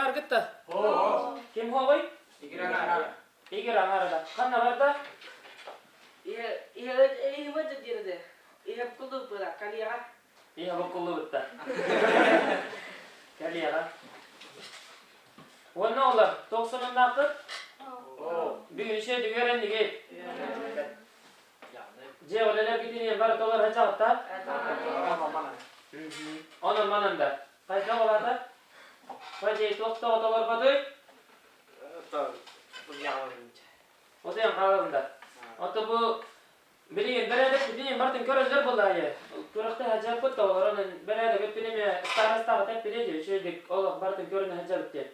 Баар гытта? Ким хоҕой? Игорь аҥарада. Ханна барда? Иһэ буккуллубутта. Кэлиэҕэ. Уонна олор туох сонуннааххыт? Бүгүн үчүгэй үөрэннигит. Дьиэ үлэлэргитин бары толор сылдьаҕыт Онон манан да. Хайдах олата? Фадей туох тоҕо толорботуй? Отуйан хаалабын да. Ото бу билигин бэрээдэк билигин бартын көрөллөр буоллаайы. Күрэхтэ сылдьаппыт тоҕолорон бэрээдэк өттүн эмиэ старостаҕа тэппилиэ дии үчүгэйдик олох бартын көрүнэ сылдьабыт диэн.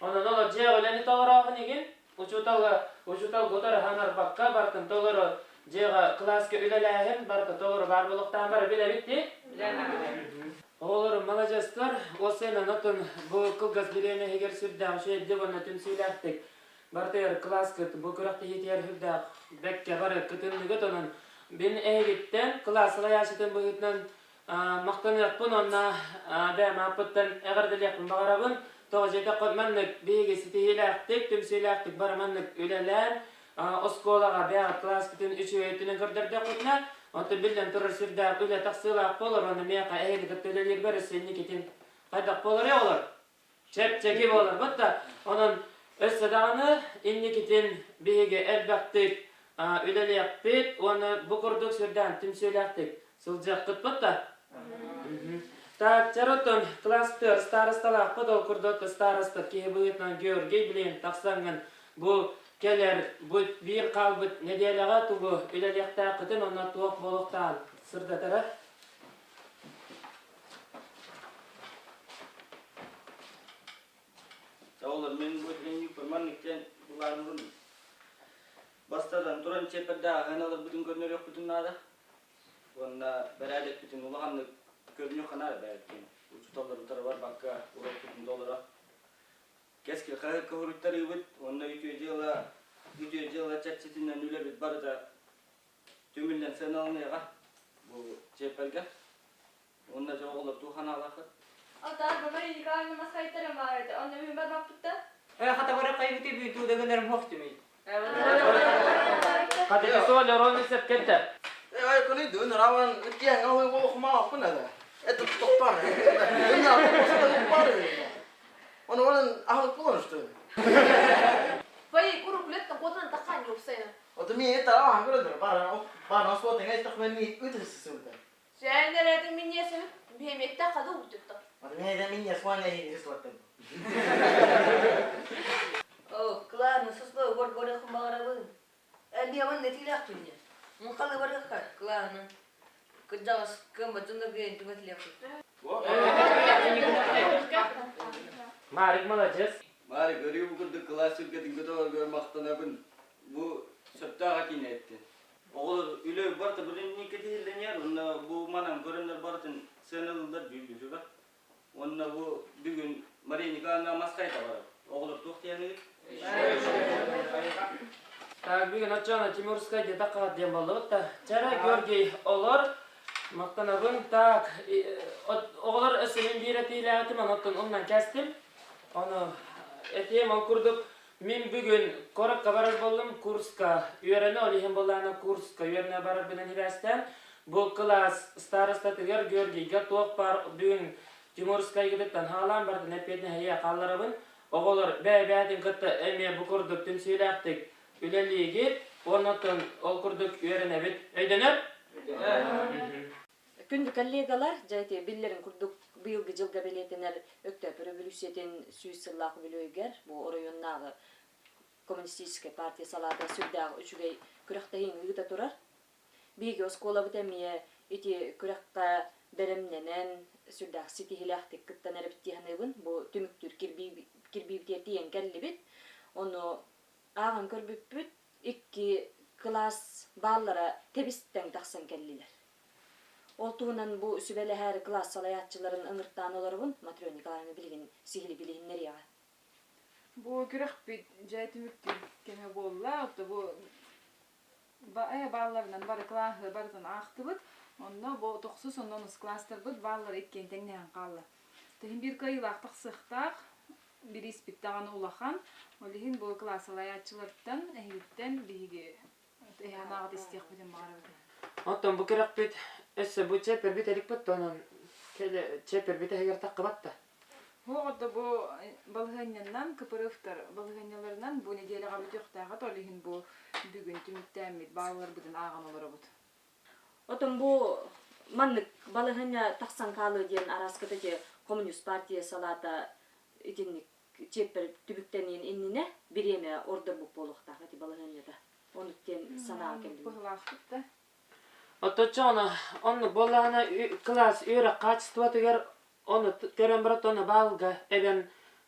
Онон олор дьиэ үлэни толороохун игин учууталга учуутал утары хаҥарбакка бартын толору дьиэҕэ кылааска үлэлээһин барыта толору баар буолуохтаан бары билэбит дии. Оҕолорум маладьыастар, уопсайынан отун бу кылгас бириэмэ иһигэр сүрдээх үчүгэйдик уонна түмсүүлээхтик барытыгар кылааскыт бу күрэхтэһиитигэр сүрдээх бэккэ бары кытынныгыт онон мин эһигиттэн кылаас салайааччытын быһыытынан махтаныахпын уонна бэйэм ааппыттан эҕэрдэлиэхпин баҕарабын. Тоҕо диэтэххэ маннык биһиги ситиһиилээхтик, түмсүүлээхтик бары маннык үлэлээн оскуолаҕа бэйэҕит кылааскытын үчүгэй өттүнэн көрдөрдөххүтүнэ, оттон биллэн турар сүрдээх үлэ тахсыылаах буолар уонна миэхэ эһигини кытта үлэлиирбэр өссө инникитин хайдах буоларый оҕолор? Чэпчэки буолар. Бытта онон өссө даҕаны инникитин биһиги элбэхтик үлэлиэхпит уонна бу курдук сүрдээн түмсүүлээхтик сылдьыаххыт бытта. Так, чаротон кластер старосталаахпыт ол курдук староста киһи быһыытынан Георгий билигин тахсаҥҥын бу кэлэр бу биир хаалбыт нэдиэлэҕэ тугу үлэлиэхтээххитин онно туох буолуохтааҕын сырдатара. Оҕолор мин бу тренинг манныктан былааныбын бастатан туран чиэппэрдээх аһын аларбытын көрнөрүөхпүтүн наада. Уонна бэрээдэкпитин улаханнык көрүнүөххэ наада бэрээдэктин. Учууталлар утары барбакка уруокпутун толоро. Кэскил хаһыакка суруйтарыыбыт уонна үтүө дьыала үтүө дьыала чэрчитинэн үлэбит барыта түмүллэн сыаналаныаҕа бу чиэппэргэ. Уонна дьэ оҕолор туох анаалааххыт? Ата Мария Николаевна масхайтарым баар этэ. Онно мин барбаппытта. Хата бары хайбыты бүүтүү гынарым хох түмүй. Хата суол орон сеп кетте. Ay kuni dun rawan kiang ngau wo khma pun ada. Это тоқтар. Оны оның ахыл қылын Фай куру күлеттен қотынан таққан жопсайна. Ото ми это а көрөдөр бар бар насо теңе тахмени үтүсүсүдө. Сәндерәтин миннесин бихеметте қады утутта. Ото ми это мине суан ле хисваттын. О, класно, сосло гор горе хумарабын. Элиаман нетилях туня. Мунхалы барыха, класно. Кыджагас кым бачындар ген түгәтлях. Марик молодец. Мари, көрүү бу курдук кылаас сүргэтин көтөҕөргөр махтанабын. Бу сөптөөх этиини эттин. Оҕолор үлэ барыта билинникке тиһиллэниэр, уонна бу манан көрөннөр барытын сыаналыыллар дьүүллүүрүгэр. Уонна бу бүгүн Мария Николаевна Маскайта барар. Оҕолор туох диэниҥит? Так, бүгүн оччоно Тимурскай где-то хаат диэн буоллубут да. Чара Георгий олор мактанабын. Так, оҕолор өссө мин биир этиилээҕитим, онон умнан кэстим. Ону этиэм ол курдук мин бүгүн куоракка барар буоллум, курска үөрэнэ, ол иһин буоллаҕына курска үөрэнэ барарбынан сибээстээн бу кылаас старостатыгар Георгийга туох баар бүгүн Тимурскайгытыттан хаалаан бардын эппиэтинэһийэ хаалларабын. Оҕолор бэйэ-бэйэтин кытта эмиэ бу курдук түмсүүлээхтик үлэлиигит уонна оттон ол курдук үөрэнэбит. Өйдөнөр? Күндү коллегалар, дьэ ити биллэрин курдук быйылгы дьылга бэлиэтэнэр Өктөөп өрөбөлүүссүйэтин 100 сыллаах үбүлүөйүгэр бу оройуоннааҕы коммунистическай партия салаата сүрдээх үчүгэй күрэхтэһиини ыыта турар. Биһиги оскуолабыт эмиэ ити күрэххэ бэлэмнэнэн сүрдээх ситиһиилээхтик кыттан эрэбит дии саныыбын. Бу түмүктүүр кирбиибитигэр тиийэн кэллибит. Ону ааҕан көрбүппүт, икки кылаас бааллара тэбис-тэҥ тахсан кэллилэр. Ол туһунан бу сүбэлэһээри кылаас салайааччыларын ыҥыртаан олоробун, Матрена Николаевна билигин сиһили билиһиннэриэҕэ. Бу күрэхпит дьэ түмүктүүр кэмэ буолла. Отто бу баалларынан бары кылааһы барытын аахтыбыт. Онно бу тохсус оннонус кылаастарбыт бааллара иккиэн тэҥнэһэн хаалла. Тыһын биир кыайыылаах тахсыахтаах. бирииспит даҕаны улахан. Ол иһин бу кылаас салайааччылартан, эһигиттэн биһиги эһээн аҕат истиэхпитин баҕарабыт. Оттон бу күрэхпит өссө бу чэппэрбит эликпит онон чэппэрбит эһигэр таххыбат да. Оҕото бу балаһыанньаннан КПРФтар балаһыанньаларынан бу нэдиэлэҕэ бүтүөхтээҕэ ол иһин бу бүгүн түмүктээммит баалларбытын ааҕан олоробут. Отон бу маннык балаһыанньа тахсан хаалыа диэн арааската ити коммунист партия салаата итинник чиэппэр түбүктэниэн иннинэ бириэмэ ордорбут буолуохтаах ити балаһыанньата. Оннук диэн санааҕа кэллим. Быһылаахпыт да. Отточчоҕуна оннук буоллаҕына кылаас үөрэх хаачыстыбатыгар Ону көрөн баран уонна баалга эбэм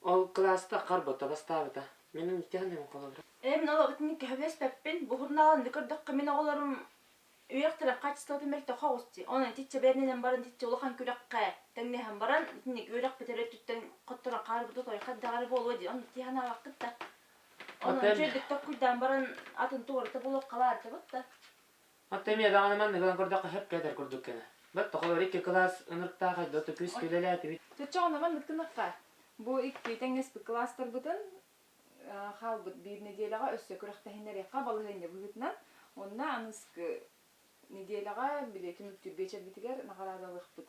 ол кылааста харбата бастаабыта. Мин имтихан холобура. Ээ, мин ол итинник көһөбүлэспэппин. Бу журналын көрдөххө мин оҕолорум үөрэхтэрэ хаачыстыбата мөлтөх оҕус дии. Онон итиччэ бэринэн баран итиччэ улахан күрэххэ тэҥнэһэн баран итинник үөрэх бүтэр өттүттэн хотторон хаарбыта той хайдаҕа буолуо дии. Онно тиһанаабаккыт да. Онон үчүгэйдик токкуйдаан баран атын туората буолуохха баар да. Оттон эмиэ даҕаны маннык ылан көрдөххө сөп кэтэр курдук гына. Бат тоҕолор икки кылаас ынырыктаах айдото күүс үлэлээтибит. Чочоҕуна маннык гынахха. Бу икки тэҥнэспит кылаастарбытын хаалбыт биир нэдиэлэҕэ өссө күрэхтэһиннэриэххэ балаһыанньа быһыытынан уонна аныскы нэдиэлэҕэ били түмүктүүр биэчэрбитигэр наҕараадалыахпыт.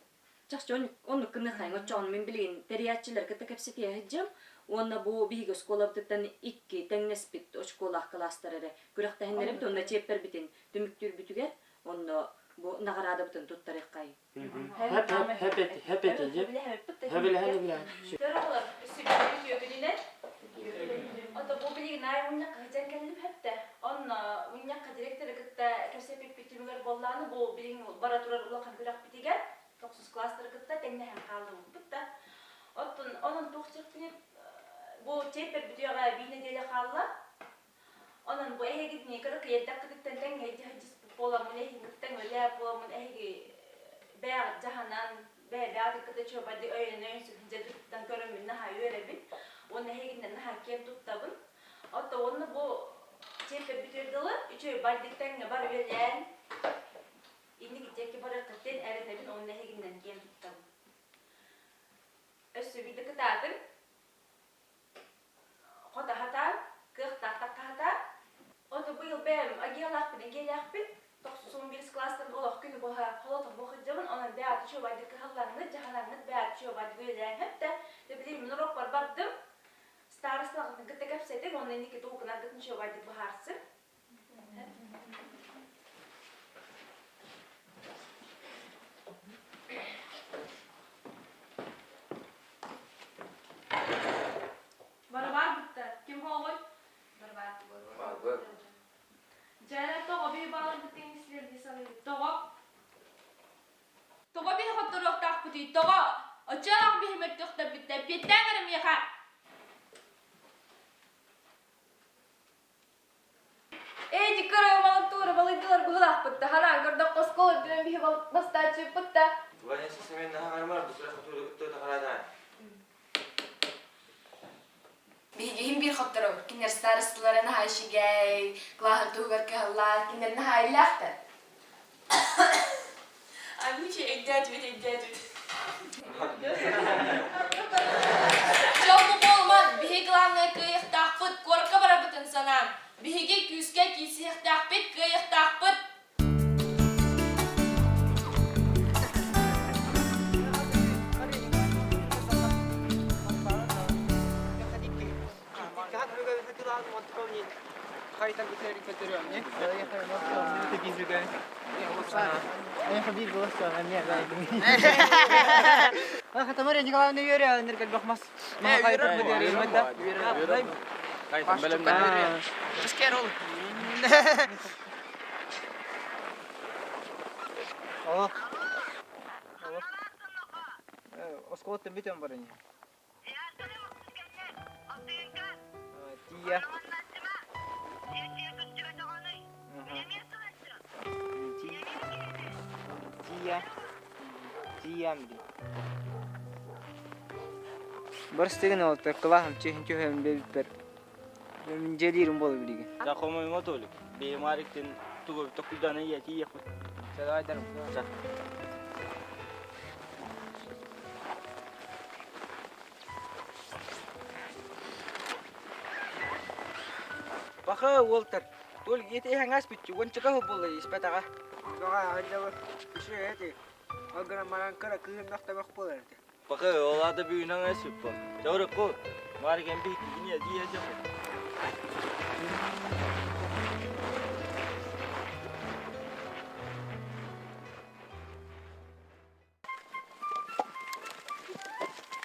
Чахчы оннук гыныаххайыҥ оччоҕуна мин билигин тэрийээччилэр кытта кэпсэтиэ сылдьыам уонна бу биһиги оскуолабытыттан икки тэҥнэспит очколаах кылаастар эрэ күрэхтэһиннэрэбит уонна чиэппэрбитин түмүктүүрбүтүгэр онно бу наҕараадабытын туттарыаххайыҥ. Төрөҕөлөр үсүбүтүн үтүөкүнүнэн Ото бу билигин аай мунньахха сылдьан кэллим хэптэ. Онно мунньахха директоры кытта кэпсэппиппит түмүгэр буоллааны бу билигин бара турар улахан күрэхпитигэр тохсус класстары кытта тэҥнэһэн хааллыбыппыт да. Оттон онон туох диэхпиний бу чиэппэр бүтүөҕэ биир нэдиэлэ хаалла. Онон бу эһигитини кыракый эрдэххититтэн тэҥҥэ дьаһайдьыспыт буоламмын эһигиттэн үлээ буоламмын эһиги бэйэҕит дьаһанан бэйэ-бэйэҕитин кытта чуобардыы өйөнөн дьэдүттэн көрөммүн наһаа үөрэбин уонна эһигиннэн наһаа киэн туттабын. Отто уонна бу чиэппэр бүтүөр дылы үчүгэй бардык тэҥҥэ бар үлэлээн инники диэки барыаххыттан эрэнэбин уонна эһигиннэн киэн туттабын. Өссө биирдэ кытаатыҥ. Хото хатаан, кыахтаахтар хаһатаан. Ото быйыл бэйэм агиалаахпын, эгиэлээхпин. Тохсусун бирис класстан олох күнү быһа холотох бу сылдьабын. Онон бэйэт үчүгэйдик кыһаллаҥҥыт, дьаһанаҥҥыт бэйэт үчүгэйдик үлэлээн сөп да. Билигин мин уруокпар бардым. Старосталаргытын кытта кэпсэтиҥ, уонна инники тугу гынаргытын үчүгэйдик быһаарсыҥ. Барабар бытта. Ким хоҕой? Барабар. Барбар. Дьэ, тоҕо биһи бааларбытын истилэр дии саныыбыт. Тоҕо? Тоҕо биһи хотторуохтаахпытый? Тоҕо? Оччолоох биһи мөлтөхтөрбүттэ. Эппиэттээн эрэ миэхэ. Эти кыра балыйдылар быһылаахпыт да ханаан көрдөххө оскуола үрдүнэн биһи бастааччыппыт да. Ваня сесемен наһаҥармар бусура хотууру кытта тахарадаан. Биһиги биир хотторобут. Кинилэр старосталара наһаа үчүгэй, кылааһын туһугар кыһаллар, кинилэр наһаа иллээхтэр. Амичи өйдөөтүбүт, өйдөөтүбүт. Дьоллу буолуман, биһиги главное кыайыахтаахпыт, куоракка барарбытын санаан. Биһиги күүскэ киирсиэхтээхпит, кыайыахтаахпыт. Мария Николаевна үөрэ кэлбэх мас. Осколоттан бүтэн баран. Тиийэ. Тиийэ. Тиийэм дии. Барыстыгын олтар кылааһым чиһин түһэн бэбиппэр. Мин дьиэлиирим буола билигин. За хомоймо толик. Бэйэмариктин тугу токуйдаана ийэ тиийэхпит. Чадай Баха уолтар, тол ити иһэҥэс бүтчү, уончака буолла испэтэҕэ. Баҕа аһыллабы, үчүгэй эти. Ол гынан баран кыра кыһыннах табах буолар этэ. Баха олаата бүгүн аҥай сүппэ. Чорукку, Марген биһиккини дии дьэ.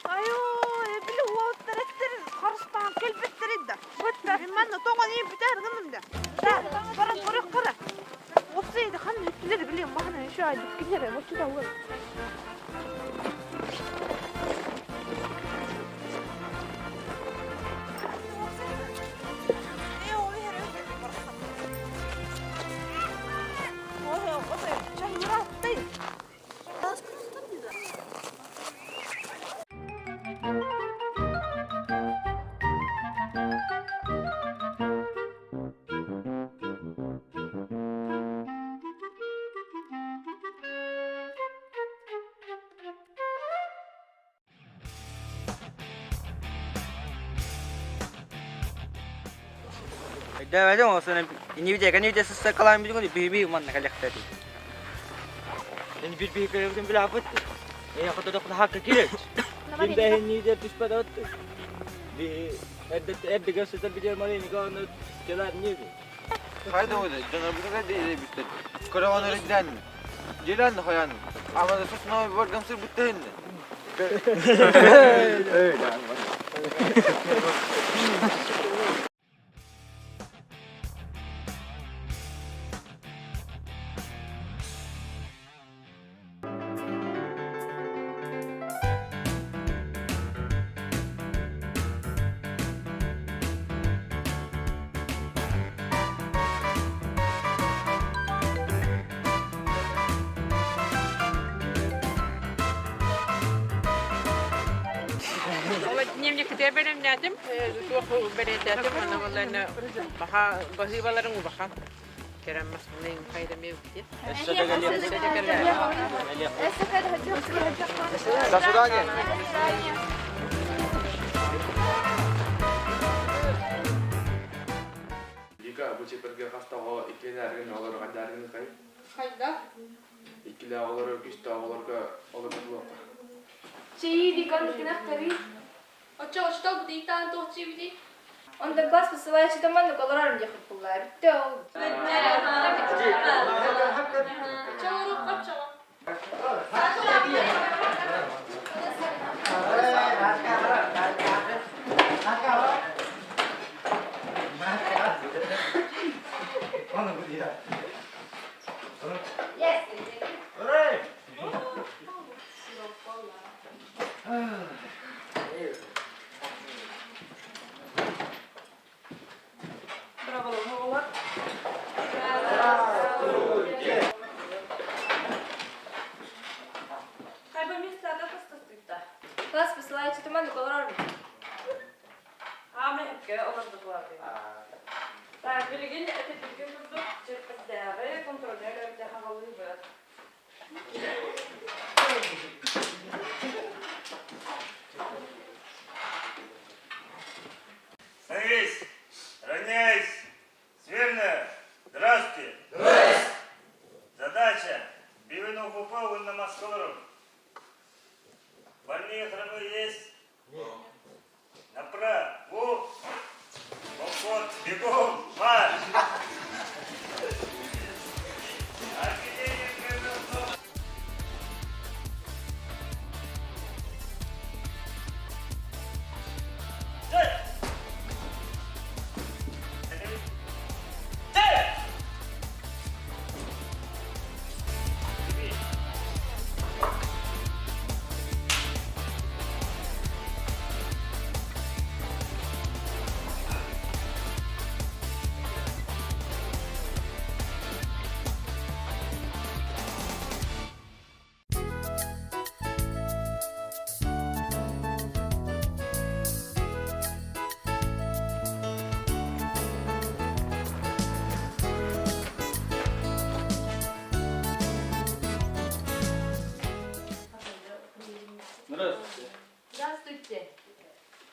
Айоо, били уолаттар эттэр харыстаан кэлбиттэр да. Бытта, манна тоҥон иин бүтэр гынным да. Да, баран көрөх кара. Уопсайда ханна өттүлэр билиэм баһана еще айдык кинилэр боччута уол. Өйдөөбөтүм ол сына инибите кэнибите сысса калаан билгүн биһи манна кэлэхтэти. Ин bir bir көрөбүтүн билапыт. Э хотодох хакка кирет. Ким да хинни түспэт от. Би эрдэ эрдэ gösterdi biliyor mali ni келар не Хайда ойда, жана бүтүгө дейде бүттер. Көрөгөн өрүдөн. Желан хаян. Ама да сус но бар гамсыр бүттен. Эй, да. Дневникте бэлэмнээтим, туох бэлиэтээтим, аны буоллаҕына баха баһыыбаларын убахан керен масмынын хайда меутти. До свидания. Лика, бу чеперге хастаҕа иккилэргин олор гадаргын кай. Хайда? Иккилэ олор күстэ олорго олорбуока. Чэйи Викан кинахтари. Оччо очтол бутыйтаан туох чиибити? Онтон класс посылааччыта маннык олорор диэххит буллаа. Бүттэ ол. Чоҥорук хапчаҕа. Хайба мистата тастастыйта. Класс посылааччыта маннык олорор. Аама эпке олордукларды. Так, билигин этепилген курдук чеппеттээҕи контролер эбите хагалыыбыт. Становись! Равняйсь! Смирно! Здравствуйте! Задача! Бивину купа на Москву. Больные хромые есть? Нет. Направо! Поход! Бегом! Марш! Отделение крыльцов! Здравствуйте. Здравствуйте.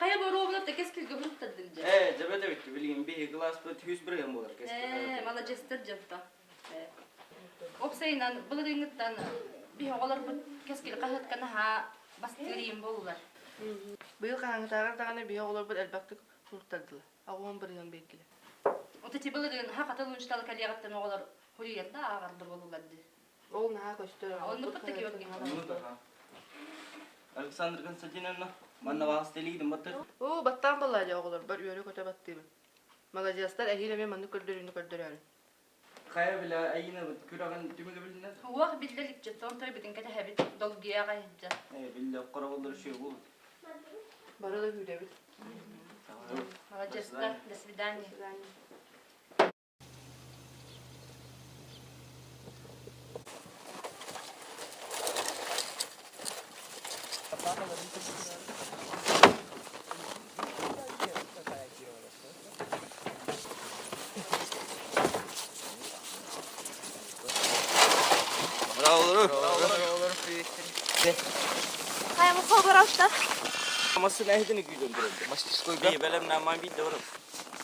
Хайа боруобуна та кэскилгэ буруттардын дьэ. Ээ, дьэбэ да битти билигин биһи кылааспыт үс бырыһын буолар кэскил. Ээ, маладьыастар дьонто. Уопсайынан былырыыҥҥыттан биһи оҕолорбут кэскил хаһыатка наһаа бастыыр иим буоллулар. Быйыл хаһааҥҥытааҕар даҕаны биһи оҕолорбут элбэхтик суруттардылар. Аҕуһун бырыһыан биэрдилэр. Вот эти былырыын хахатыл унчталы кэлиэҕиттэн оҕолор хуруйан да ааҕардар буоллулар дии. Ол наһаа көстөр. Оннукпут да киһи Александр Константиновна, манна баҕас тэлиигин баттыр. Оо, баттаан баллаа дьэ оҕолорбор үөрэ-көтө баттыыбын. Маладьыастар эһиил эмиэ маннык көрдөрүүнү көрдөрөөрү. Хайа билэ Айыынабыт күрэҕин түмүгэ билиннэ? Уох биллэ иликчэ, тонтойбутун кэтэһэбит, долгуйаҕа иһдьэ. Ээ, биллэ, хороболлор үчүгэй буолбут. Бары да күүтэбит. Маладьыастар, до свидания. Хайа муха баралта. Массына эһитини күүтэн турар. Мастерскойга. Би бэлэмнээн биирдэ барып.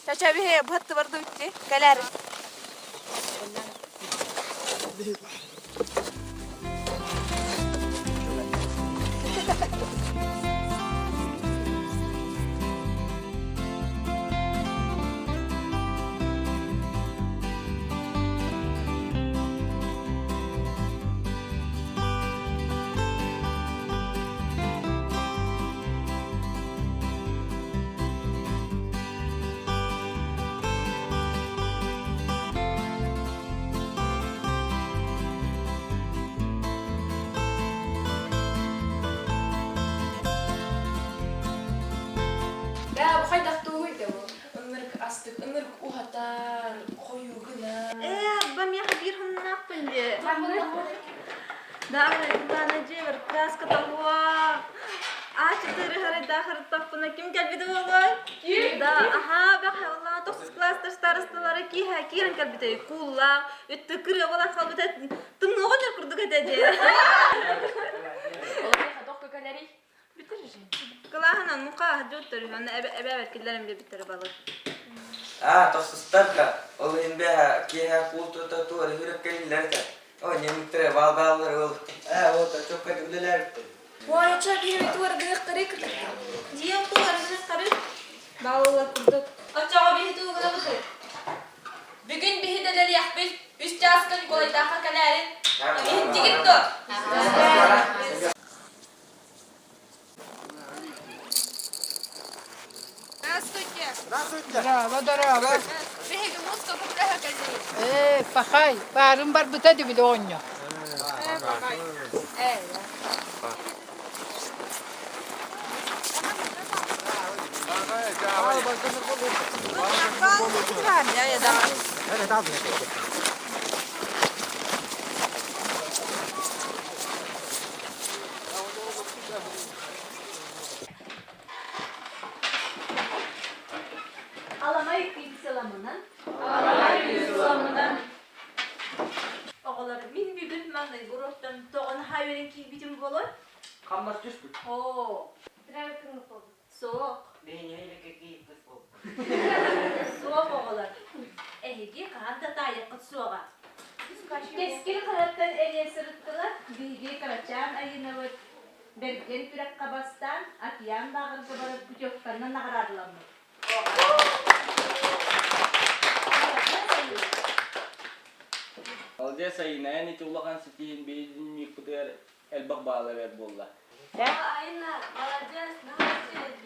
Чача биһи быһатты барды үтти. Кэлээр. Да, бу хайдах тугуй да бу? Ынырык астык, ынырык уһатар, хойуу гынар. Ээ, ба миэхэ биир ханнаахпын дии. Да, Даана дьиэбэр краска тоҕуо. А4 харайдаахарыттахпына ким кэлбитэ буолуой? Ким? Да, аһаа, бэхэ, оллаа тохсус класстар старосталара киэһэ киирэн кэлбитэ кууллаах, үттэ кырыа буолан хаалбыта тымныыга дьэр курдук этэ дии. Олоҕу тохто кэлэрий? Кылааһынан муха дьуттар уонна эбээбэт киллэрэн биэрбиттэрэ балык. Аа, тохсустарга, ол иһин бэһэ киэһэ куул тута туора хүрэх кэлиллэр этэ. О, немиктэрэ баал-бааллар ол. Ээ, ол чокка үлэлээбиттэр. Уонча киһи туоргыах кырыы кытта. Дьиэ туоргыах кырыы. Бааллар курдук. Оччоҕо биһи тугунабытый? Бүгүн биһи дэлэлиэхпит, үс чааска Николайдаахха кэлээрин. Иһиттигит дуо? Здравствуйте. Здравствуйте. Здорово, здорово. Биһиги муска купляха кэллибит. Ээ, пахай, баарым барбыта дибили оонньо. Ээ, пахай. Ээ. Аламай күн сыламынан. Аламай күн сыламынан. Оҕолор, мин бүгүн маҥнайгы уруоктан тоҕо наһаа үөрэн киирбитим буолуой? Хамнас түспүт. Оо. Суох. Суох оҕолор. Эһиги хаһан да таайыаххыт суоҕа. Кэскил хаһыаттан эрийэ сырыттылар. Биһиги кырачаан Айыынабыт Бэргэн күрэххэ бастаан океан лааҕырга барар путевканан наҕараадаламмыт. Молодец, Айына, эн ити улахан ситиһин биһиги элбэх баала бэр буолла. Айына, молодец, молодец.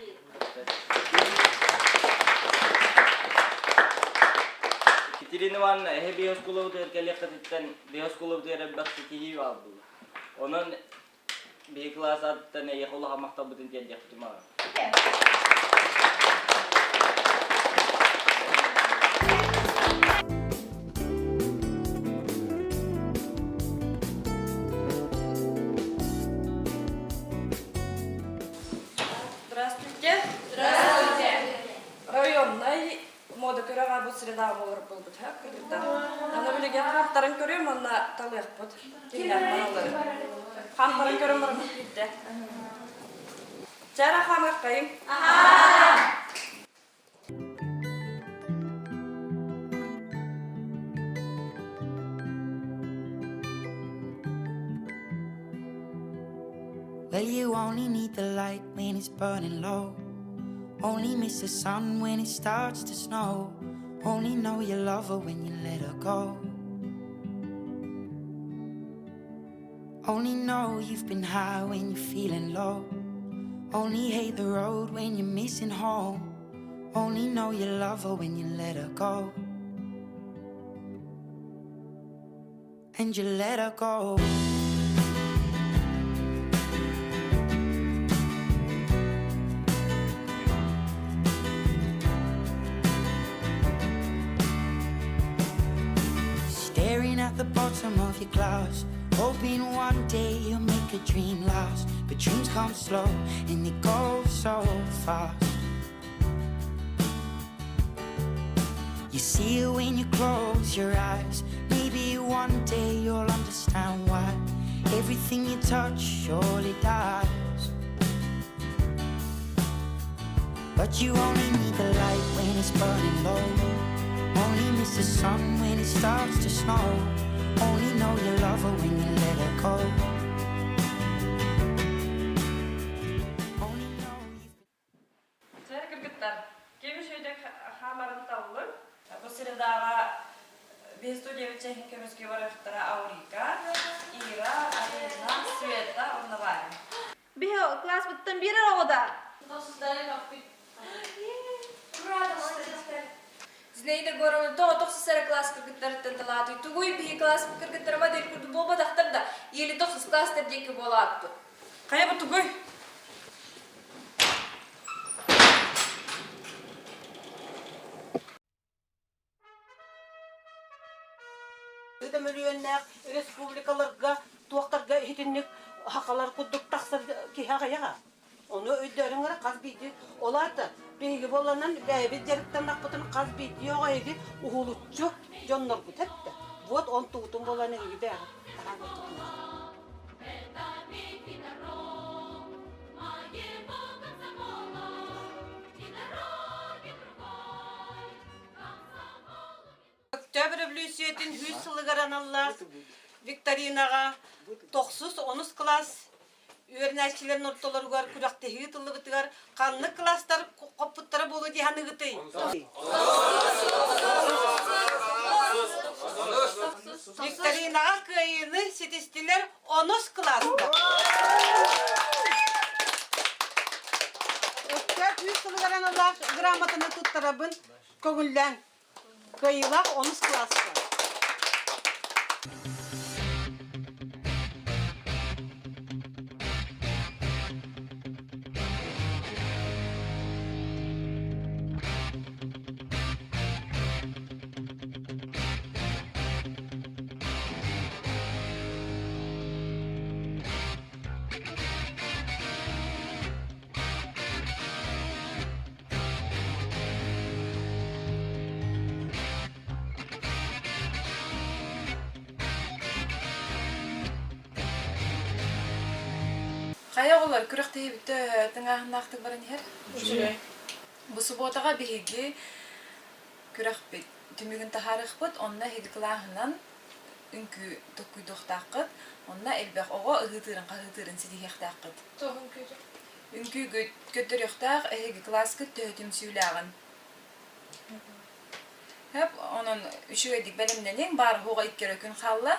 Екатерина Ивановна, эһэ биһи оскуолабытыгар кэлиэххититтэн биһи оскуолабытыгар элбэх ситиһии баар буолла. Онон биһи кылаас аатыттан эйиэхэ улахан махталбытын тиэрдиэхпитин баҕарабыт. Здравствуйте. Здравствуйте. Районнай мода көрөҕө бу среда буолар буолбут ха кыргыттар. Аны билигин хаптарын көрүөм уонна талыахпыт. Кинилэр бараллар. Хантарын көрөн баран биирдэ. Чара хамыаххайыҥ. Well, you only need the light when it's burning low. Only miss the sun when it starts to snow. Only know you love her when you let her go. Only know you've been high when you're feeling low. Only hate the road when you're missing home. Only know you love her when you let her go. And you let her go. Staring at the bottom of your glass, hoping one day you'll make a dream last. But dreams come slow and they go so fast. You see it when you close your eyes. Maybe one day you'll understand why everything you touch surely dies. But you only need the light when it's burning low. Only miss the sun when it starts to snow. Only know you love her when you let her go. Чэ, кыргыттар, ким үчүгэйдик хаамарын таллым. Бу средаҕа биэс студия чэһин көмүскүү барыахтара Аурика, Ира, Арина, Света уонна Варя. Биһи класс быттан биир оҕо да. Зинаида Егоровна тоҕо тохсус эрэ класс кыргыттарыттан талаатый тугуй биһи класс кыргыттарыма диир курдук буолбатахтар да или тохсус класстар диэки буолааппыт. Хайа бу тугуй? Мөлүйүөннээх республикаларга туохтарга итинник хахалар курдук тахсар киһи аҕыйаҕа. Ону өйдөөрүҥ эрэ хас биирдии ол аата биһиги буолланан бэйэбит дьарыктаннахпытын хас биирдии оҕо эһиги уһулуччу дьонноргут эттэ. Вот он тугутун буолан эһиги бэйэҕит таһаарбыккытын. Өктөөп өрөбүлүүссүйэтин 100 сылыгар аналлаах викторинаҕа тохсус онус кылаас үөрэнээччилэрин ортолоругар күрэхтэһии ыытыллыбытыгар ханнык кылаастар хоппуттара буолуо дии саныыгытый? Викторинаҕа кыайыыны ситистилэр онус кылаастар. Өктөөп 100 сылыгар аналлаах грамотаны туттарабын көҥүллээн. Кыайыылаах онус кылааска. Хайа оҕолор күрэхтэһиибит тыҥааһыннаахтык баран иһэр. Бу субуотаҕа биһиги күрэхпит түмүгүн таһаарыахпыт, онно эһиги кылааһынан үҥкүү токкуйдуохтааххыт, онно элбэх оҕо ыһыытыырын-хаһыытыырын ситиһиэхтээххит. Туох үҥкүүтэ? Үҥкүү көрдөрүөхтээх эһиги кылааскыт төһө түмсүүлээҕин. Хөп, онон үчүгэйдик бэлэмнэниҥ, баар-суоҕа икки эрэ күн хаалла.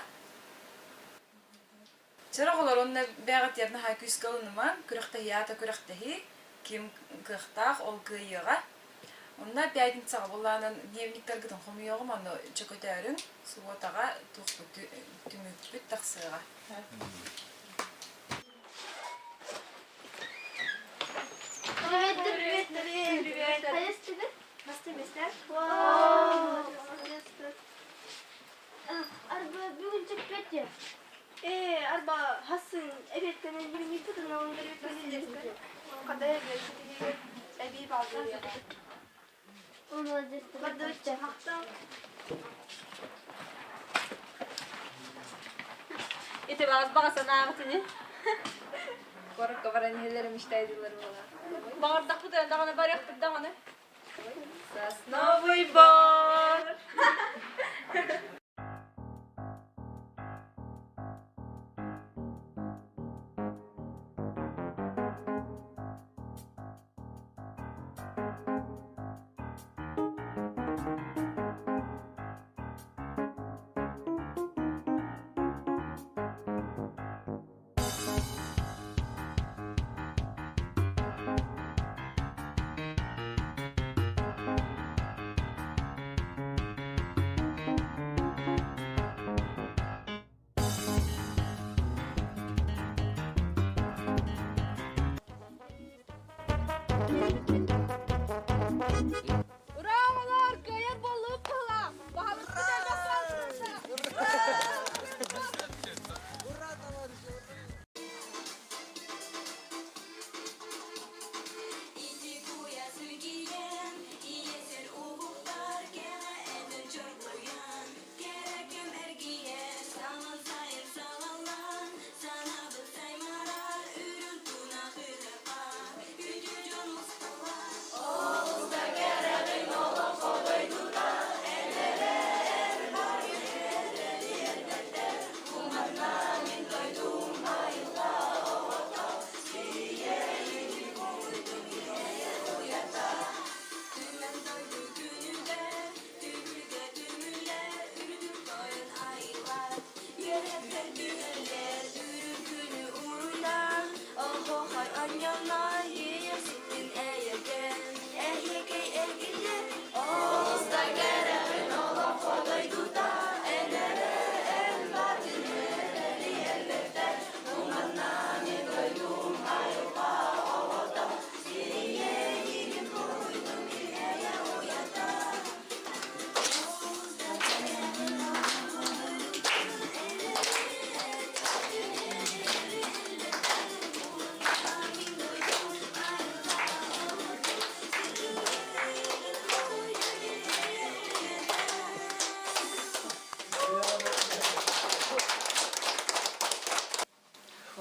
Чэр оҕолор уонна бэйэҕитигэр наһаа күүскэ ылынымаҥ, күрэхтэһии аата күрэхтэһии, ким кыахтаах ол кыайыаҕа. Онно пятницаҕа былаанын дневниктаргытын хомуйуоҕум, ону чөкөтөөрүҥ, субуотаҕа туохпут түмүкпүт тахсыаҕа. Привет, привет, привет. Привет. Вау! Арба бүгүн чөкпөтү. Э, арба хасын эбеттен Ити баҕас баҕа санааҕытыни. Коротко баран иһэллэрим иштайдылар буолар. Баҕардахпыт даҕаны барыахпыт даҕаны. Сосновый бор. Ура, олор, кыайар буоллубут быһылаах! Баһылыкпыт элбэх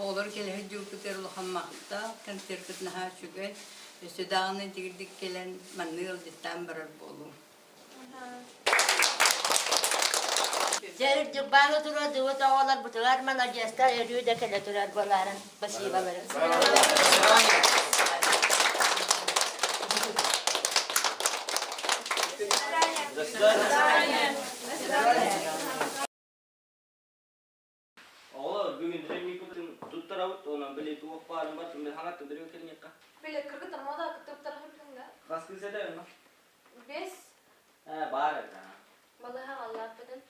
Оҕолор кэлэһит дьылбытыгар улахан махтал, концерпыт наһаа үчүгэй. Өссө даҕаны итигирдик кэлэн маннык ыалдьыттаан барар буолуҥ. Дьыбааны турар дыбыт оҕолор бутугар маладьыастар өрүү да кэлэ турар буолаарын спасиболарын. Оҕолор бүгүн тренинг туттарабыт, онон били туох баарын бартын били хаҥаттын били кэлиниэххэ. Били кыргыттар мода кыттыбыттар хыркынга. Хас кыыс этэ онно? Бес. Ээ, баар этэ. Балыһа аллааппытын.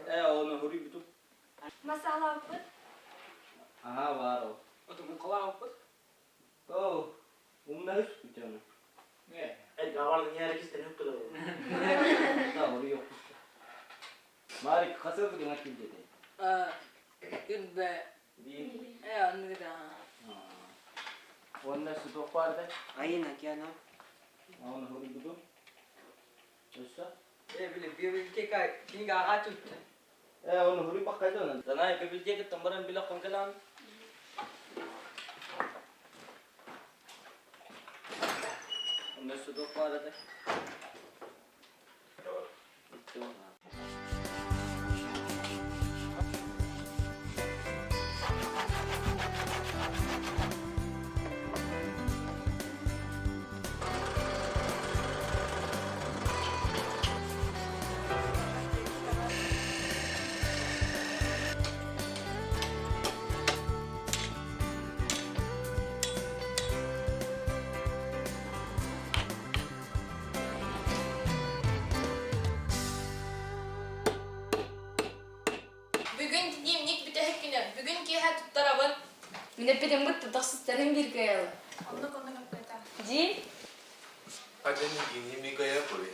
Ээ, оны хуруйбутум. Масалааппыт. Аха, баар ол. Оту муҥхалаабыппыт. Оо, умнаһыс бүтөҥ. Марик, хасыл гына килдети? Күлбэ. Э, оннук да. Онна сутуох баарда? Айын океана. Оны хуруйбуту. Өссө? Э, били библиотека кинигэ аҕа түттэ. Э, оны хуруйбаккайды онон. Данай библиотекаттан баран биле конкалаан. Онна сутуох баарда? Бүгүн дневник бүтэһик күнэ. Бүгүн киэһэ туттарабын. Мин эппитим бытта тохсустарын биир кыайалы. Оннук оннук эппэтэ. Дии? Хадьан гини микая кури.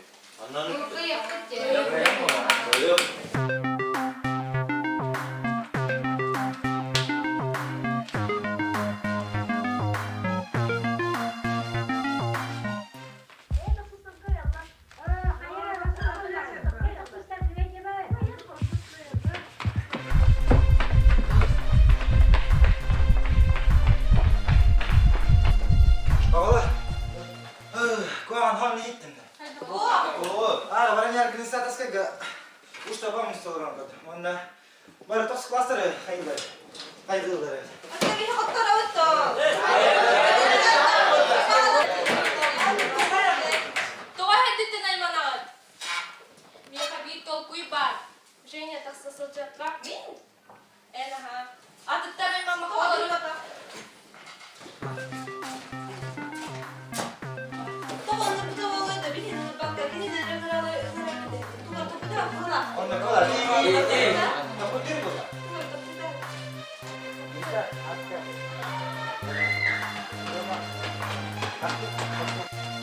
класстары хайылар. Хайгыылар. Тоҕо эрдэттэн айманаҕыт? Миэхэ биир толкуй баар. Женя тахса сылдьыахха. Мин? Эн аһаа. Атыттар аймаммакка олорун.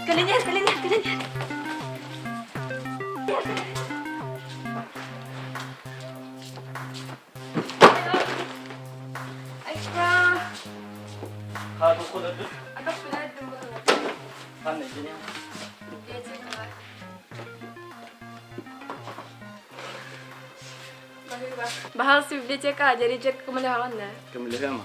Кэлинээр, кэлинээр, кэлинээр. Айка. Ха, туох көрдүн? Ханна дьиҥэ? Баһаалыста библиотека дьэри көмөлөһөҕүн да? Көмөлөһүөм.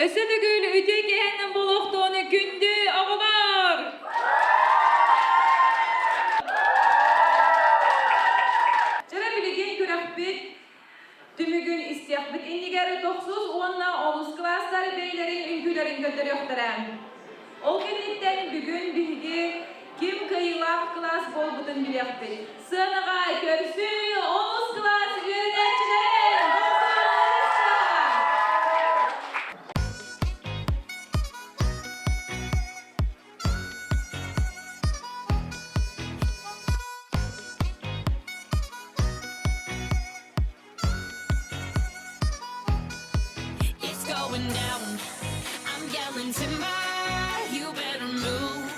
Өссө төгүл үтүө киэһэнэн буолуохтуону күндү оҕолор! Чара билигин күрэхпит түмүгүн истиэхпит иннигэр тохсус уонна олус кылаастар бэйэлэрин үҥкүүлэрин көрдөрүөхтэрэ. Ол кэнниттэн бүгүн биһиги ким кыайыылаах кылаас буолбутун билиэхпит. Сыанаҕа көрсүү онус кылаас үөрэнээччилэрин! It's going down. I'm yelling timber. You better move.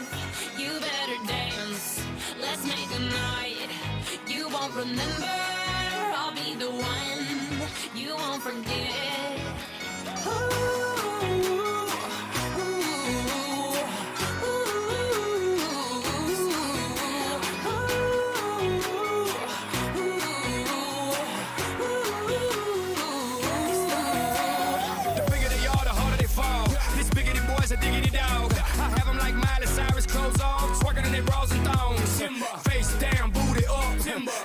You better dance. Let's make a night you won't remember. I'll be the one you won't forget. Ooh, ooh, The bigger they are, the harder they fall. This biggity boy's a diggity dog. I have 'em like Miley Cyrus, clothes off, twerking in their bras and thongs. Face down, booty up.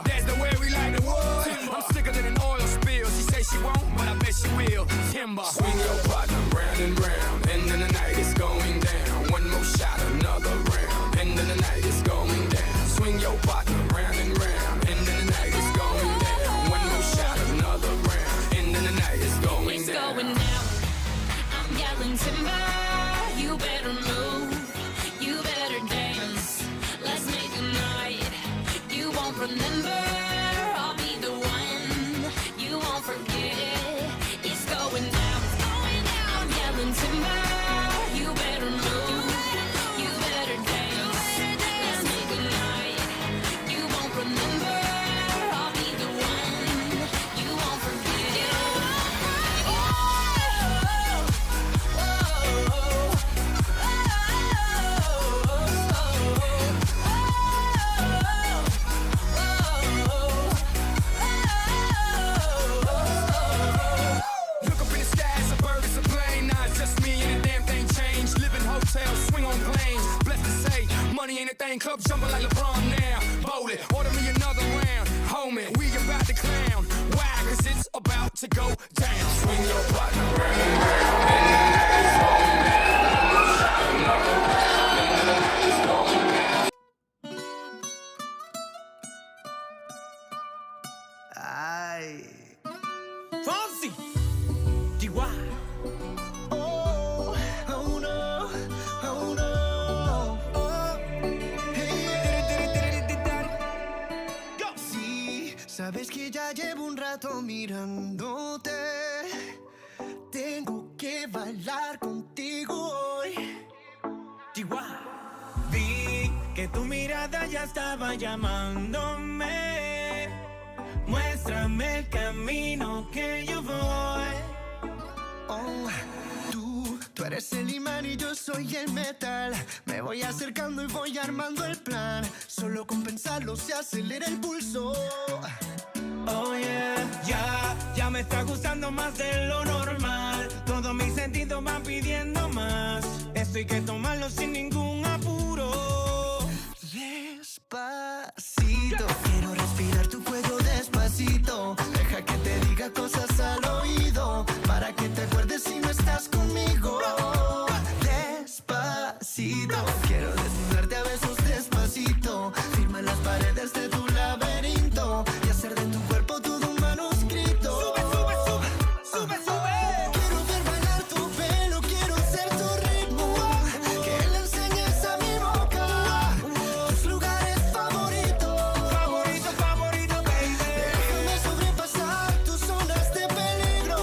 That's the way we like the wood. I'm sicker than an oil spill. She say she won't, but I bet she will. Timber. Swing your partner round and round. End of the night, it's going down. One more shot, another round. End of the night, it's going down. Swing your partner round and round. End of the night, it's going down. One more shot, another round. End of the night, it's going It's down. going down. I'm yelling timber. You better move. You better dance. Let's make a night you won't remember. I'll be the one you won't forget. It's going down. I'm yelling timber. You better move. You better dance. Let's make a night. hotels, swing on planes. Blessed to say, money ain't a thing. Club jumping like LeBron now. Bowl it, order me another round. Homie, we about to clown. Why? Cause it's about to go down. Swing your partner round and round. And the night is on now. And the night is on now. Ay. Fonsi. Chihuahua. Oh, oh no, oh no. Oh, hey, yeah. Sí, sabes que ya llevo un rato mirándote. Tengo que bailar contigo hoy. Chihuahua. Vi que tu mirada ya estaba llamándome. Muéstrame el camino que yo voy. Oh, tú, tú eres el imán y yo soy el metal. Me voy acercando y voy armando el plan. Solo con pensarlo se acelera el pulso. Oh yeah, ya, ya me está gustando más de lo normal. Todos mis sentidos van pidiendo más. Esto hay que tomarlo sin ningún apuro. Despacito, quiero respirar tu cuello despacito. Deja que te diga cosas al oído. Para que te acuerdes si no estás conmigo. Despacito, quiero desnudarte a besos despacito. Firma las paredes de tu laberinto y hacer de tu cuerpo todo un manuscrito. Sube, sube, sube, sube, sube. Quiero ver bailar tu pelo, quiero ser tu ritmo. Que le enseñes a mi boca tus lugares favoritos. Favorito, favorito, baby. Déjame sobrepasar tus zonas de peligro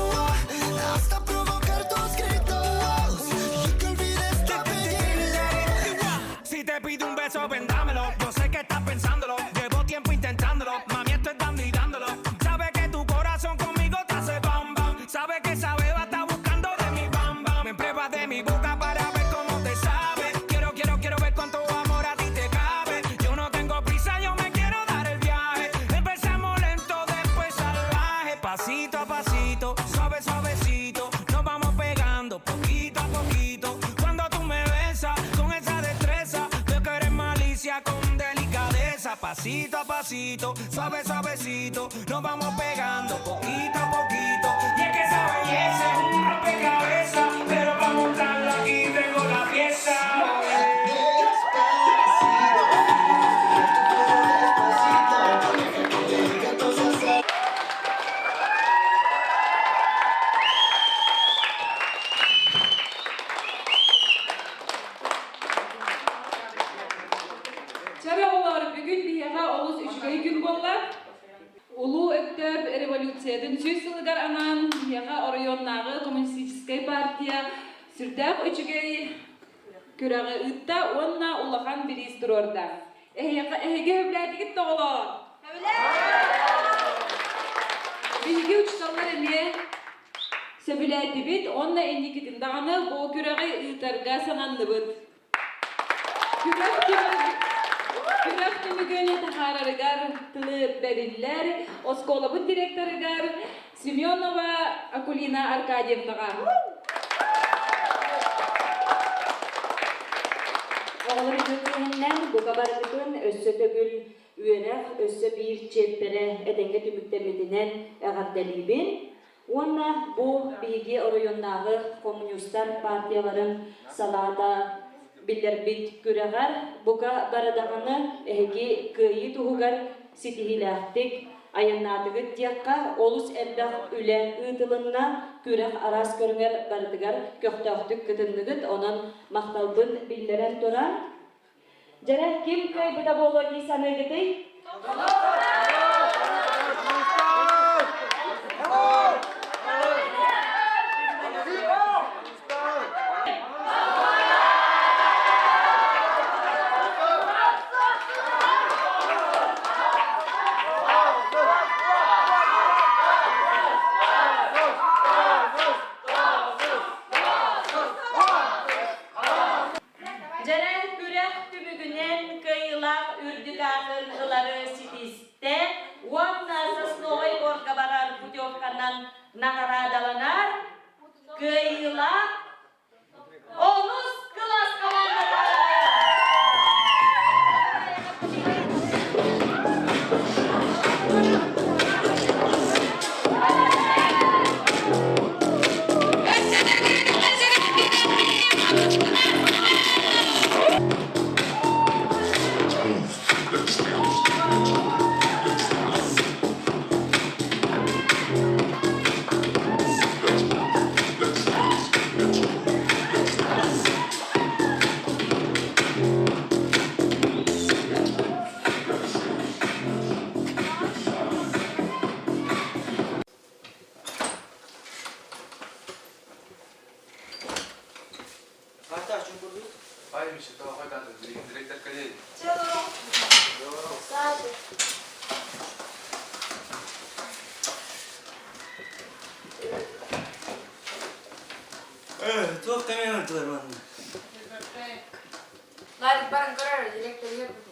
hasta provocar tus gritos y que olvides tu apellido. Si te pido un beso, ven dámelo. Yo sé que estás pensándolo. Llevo tiempo intentándolo. Mami, estoy dando y dándolo. Sabe que tu corazón conmigo te hace bam bam. Sabe que esa beba está buscando de mi bam bam. Me pruebas de mi boca para ver cómo te sabe. Quiero, quiero, quiero ver cuánto amor a ti te cabe. Yo no tengo prisa, yo me quiero dar el viaje. Empezamos lento, después salvaje. Pasito a pasito, suave, suavecito. Nos vamos pegando poquito a poquito. Cuando tú me besas con esa destreza, veo que eres malicia con delicadeza. Pasito a pasito, suave, suavecito. Nos vamos pegando poquito a poquito. Y es que esa belleza es un rompecabezas. Pero para montarla aquí tengo la pieza. Чара олар бүгүн биһиэхэ олус үчүгэй күн буолла. Улуу Өктөөп революциятын сүүс сылыгар анаан биһиэхэ оройуоннааҕы коммунистическай партия сүрдээх үчүгэй күрэҕи ыытта уонна улахан бириис туруорда. Эһиэхэ эһиги сөбүлээтигит тоҕолоор? Биһиги учууталлар эмиэ сөбүлээтибит уонна инникитин даҕаны бу күрэҕи ыытарга сананныбыт. Күрэх түмүг күрэх түмүгүн таһаарарыгар тылы бэриллэр оскуолабыт директорыгар Семенова Акулина Аркадьевнаҕа. Оҕолор үтүөкүһүннэн бука барыгытын өссө төгүл үөрэх өссө биир чиэппэрэ этэҥҥэ түмүктэммитинэн эҕэрдэлиибин. Уонна бу биһиги оройуоннааҕы хомуньуустар партияларын салаата биллэрбит күрэҕэр бука бары даҕаны эһиги кыайыы туһугар ситиһиилээхтик айаннаатыгыт диэххэ олус элбэх үлэ ыытылынна, күрэх араас көрүҥэр барытыгар көхтөөхтүк кытынныгыт, онон махталбын биллэрэн туран, дьэрэ ким кыайбыта буолуо дии саныыгытый? Дьэрэл күрэх түмүгүнэн кыайыылаах үрдүк аатын ылары ситистэ уонна Сосновай Борга барар путевканан наҕараадаланар кыайыылаах онус кылаас. Хата, чем курдук? Ай, Миша, тоҕо хойутаатыҥ? Билигин директор кэлиэй. Туох кэмэ ырдылар манна? Ларик баран көрөр, директор иһэр бу.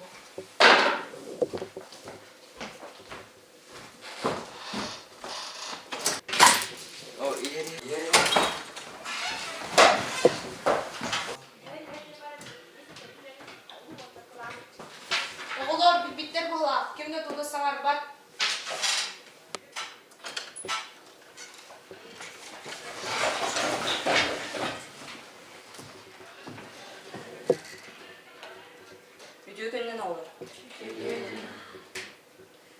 О, иһэр, иһэр. Оҕолор билбиттэр быһылаах, ким да тугу саҥарбат. Үтүө күнүнэн оҕолор.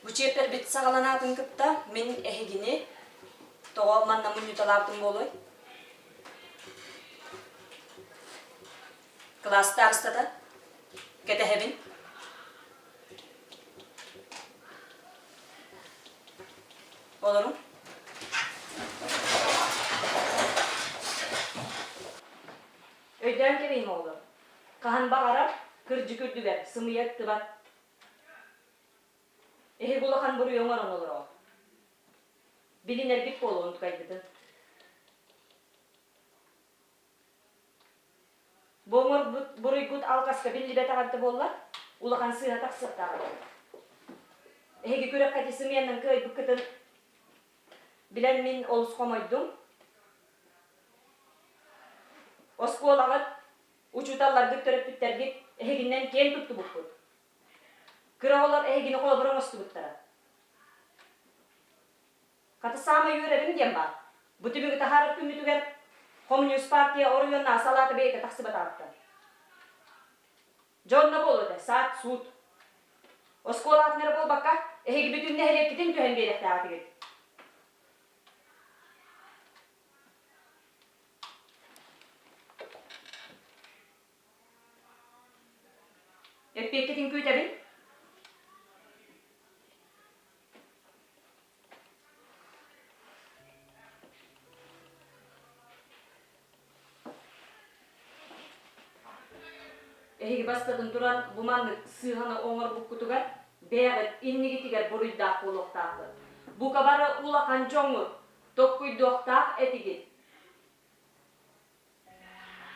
Бу чиэппэрбит саҕаланаатын кытта мин эһигини тоҕо манна мунньуталаабытым буолуой? Кылаас старостата кэтэһэбин. Олоруҥ. Өйдөөн кэбиһиҥ оҕолор. Хаһан баҕарар кырдьык үрдүгэр сымыйа ыттыбат. Эһиги улахан буруйу оҥорон олороҕут. Билинэргит буолуон тукайбытын. Бу оҥорбут буруйгут алҕаска биллибэтэҕэ эбитэ буоллар, улахан сыыһа тахсыахтаах этэ. Эһиги күрэххэ ити сымыйаннан кыайбыккытын билэн мин олус хомойдум. Оскуолаҕыт, учууталларгыт, төрөппүттэргит эһигиннэн киэн туттубуккут. Кыра оҕолор эһигини холобур оҥостубуттара. Хата саамай үөрэрим диэн баар. Бу түмүгү таһаарар күммүтүгэр Хомуньуус партия оройуоннааҕы салаата бэйэтэ тахсыбатаҕыттан. Дьэ онно буолуо этэ, саат-суут. Оскуолаҕытын эрэ буолбакка, эһиги бүтүн нэһилиэккитин түһэн биэриэхтээх этигит. Эппиэккитин күүтэбин. Эһиги бастатан туран бу маннык сыыһаны оҥорбуккутугар бэйэҕит иннигитигэр буруйдаах буолуохтааххыт. Бука бары улахан дьоҥҥут, токкуйдуохтаах этигит.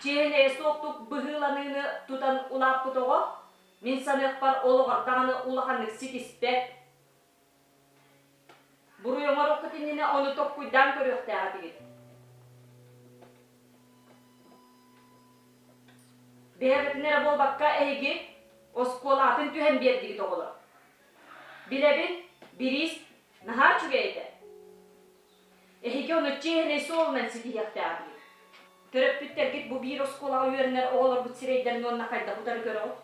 Чиэһинэйэ суохтук быһыыланыыны тутан улааппыт оҕо, мин саныахпар олоҕор даҕаны улаханнык ситиспэт. Буруй оҥоруоххут иннинэ ону токкуйдаан көрүөхтээх этигит. Бэйэҕитин эрэ буолбакка эһиги оскуолаҕытын түһэн биэрдигит оҕолор. Билэбин, бириис наһаа үчүгэй этэ. Эһиги ону чиэһинэй суолунан ситиһиэхтээххит. Төрөппүттэргит бу биир оскуолаҕа үөрэнэр оҕолорбут сирэйдэрин уонна хайдах утары көрөҕүт?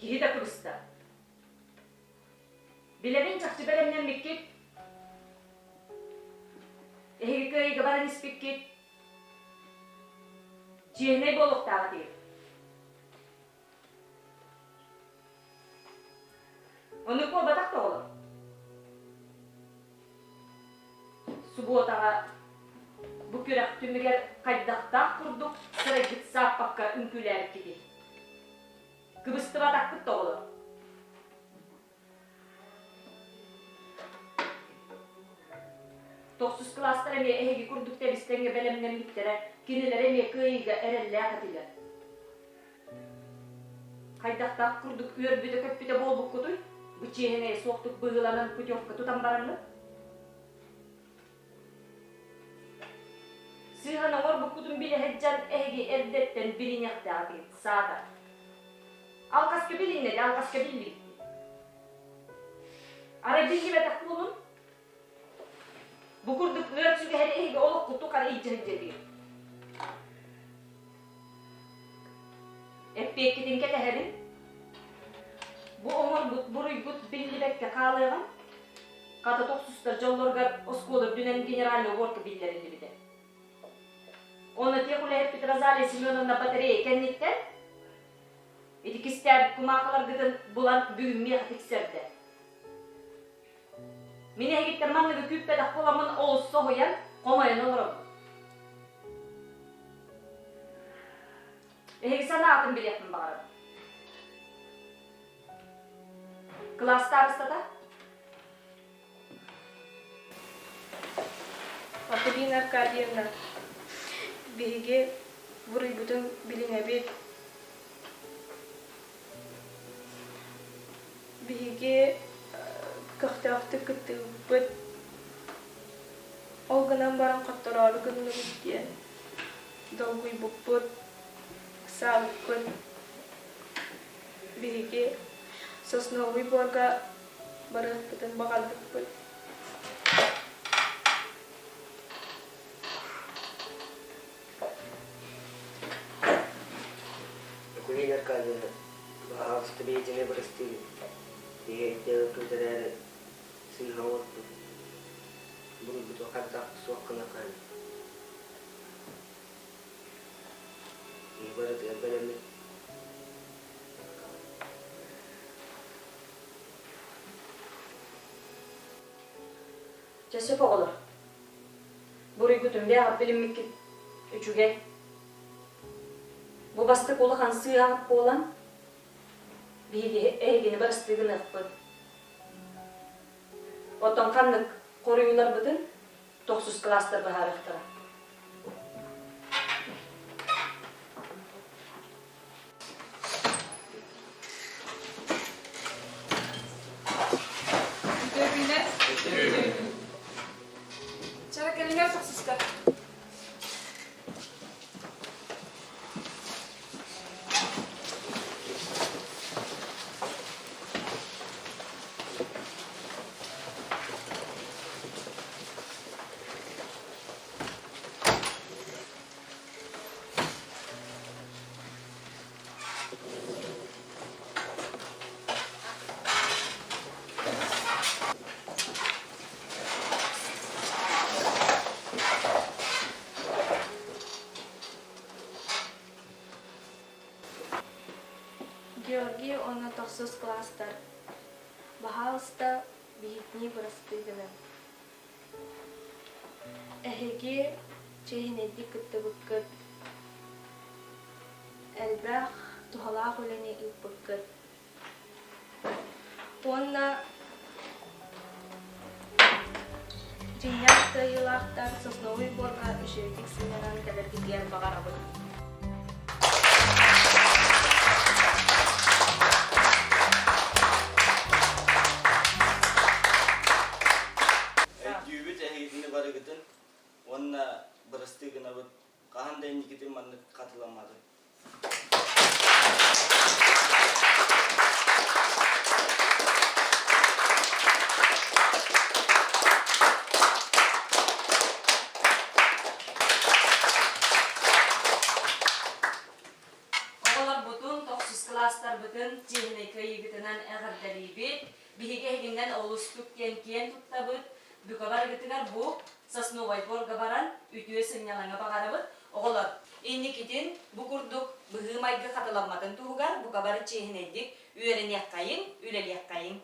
Киһи да кыбыста. Билэбин чахчы бэлэмнэммиккит. Эһиги кыайыыга баран испиккит. Чиэһинэй буолуохтаах этигит. Оннук буолбатах да оҕолор. Субуотаҕа бу күрэх түмүгэр хайдахтаах курдук сырайгыт сааппакка үҥкүүлээбиккитий? Кыбыстыбатахпыт да оҕолор. Тохсус кылаастар эмиэ эһиги курдук тэбис-тэҥҥэ бэлэмнэммиттэрэ, кинилэр эмиэ кыайыыга эрэллээх этилэр. Хайдахтаах курдук үөрбүтэ-көппүтэ буолбуккутуй? Бу чиэһинэйэ суохтук быһыыланан путевка тутан бараҥҥыт? Сыыһан оҥорбуккутун билэ сылдьан эһиги эрдэттэн билиниэхтээх этигит, саатар. Алҕаска билиннэ да алҕаска биллибит. Арай биллибэтэх буолун. Бу курдук ыар сүгэһэри эһиги олоххуту хара илдьэ сылдьа Эппиэккитин кэтэһэбин. Бу оҥорбут буруйгут биллибэккэ хаалыаҕын. Хата тохсустар дьоллоругар оскуола үрдүнэн генеральный уборка биллэриллибитэ. Оны тех үлэһиппит Розалия Семеновна батарея кэнниттэн ити кистээбит кумаахыларгытын булан бүгүн миэхэ тиксэрдэ. Мин эһигиттэн манныгы күүппэтэх буоламмын олус соһуйан, хомойон олоробун. Эһиги санаатын билиэхпин баҕарабын. Кылаас старостата? Акулина Аркадьевна, биһиги буруйбутун билинэбит. Биһиги көхтөөхтүк кыттыбыппыт. Ол гынан баран хоттороору гынныбыт диэн долгуйбуппут, ыксаабыппыт. Биһиги Сосновый Борга барыахпытын баҕарбыппыт. Акулина Аркадьевна, баһаалыста биһигини бырастыы Биһиги эрээри сыыһа оҥорбут, буруйбутун хайдах суох гына хаһан. Киһи барытыгар бэлэммит. Чэ сөп оҕолор. Буруйгутун бэйэҕит билиммиккит үчүгэй. Бу бастакы улахан сыыһаҕыт буолан, биһиги эһигини барыстыы гыныахпыт. Оттон ханнык хоруйуларбытын тохсус кылаастар быһаарыахтара. Үтүө Чара кэлиҥэр тохсустар. Георгий уонна тохсус кылаастар баһаалыста биһигини бырастыы гыныҥ. Эһиги чиэһинэйдик кыттыбыккыт, элбэх туһалаах үлэни ыыппыккыт. Уонна дьиҥнээх кыайыылаахтар Сосновый Борга үчүгэйдик сынньанан кэлэргитигэр баҕарабыт. Өйдүүбүт эһигитини барыгытын уонна бырастыы гынабыт хаһан да инникитин маннык хатыламматын. Оҕолорбутун, тохсус кылаастарбытын чиэһинэй кыайыыгытынан эҕэрдэлиибит. Биһиги эһигиннэн олустук диэн киэн туттабыт. Бүкэ барыгытыгар бу Сосновай Борга баран үтүө сынньалаҥы баҕарабыт. Оҕолор, инникитин бу курдук быһыы-майгы хатыламматын туһугар бука бары чиэһинэйдик үөрэниэххэйиҥ, үлэлиэххэйиҥ.